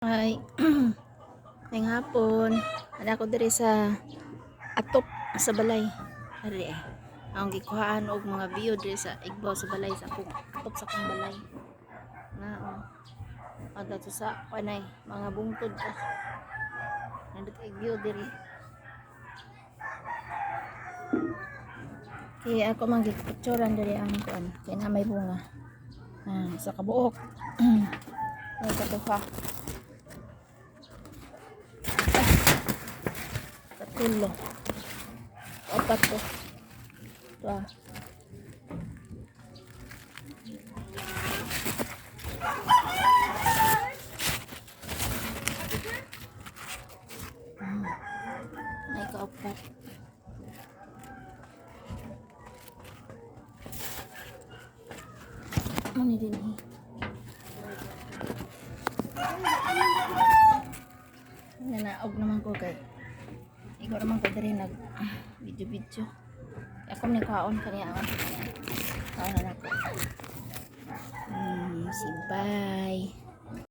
Ay, ngayong hapon, ana ko diri sa atop sa balay. Ari eh. Ang gikuhaan og mga view diri sa igbaw sa balay sa akong atop sa akong balay. Na oh. Adto sa kanay mga bungtod ka. Nindot ay view diri. Kaya ako man gipicturean diri ang kuan kay na may bunga. Ah, sa kabuok. May katuha. Katulo. Apat ko. Ito ah. May kaupat. Ano din eh. Nanaog naman ko kay ikaw naman ko diri nag video video. Ako ni kaon kaniya ako. Kaon na nako. Si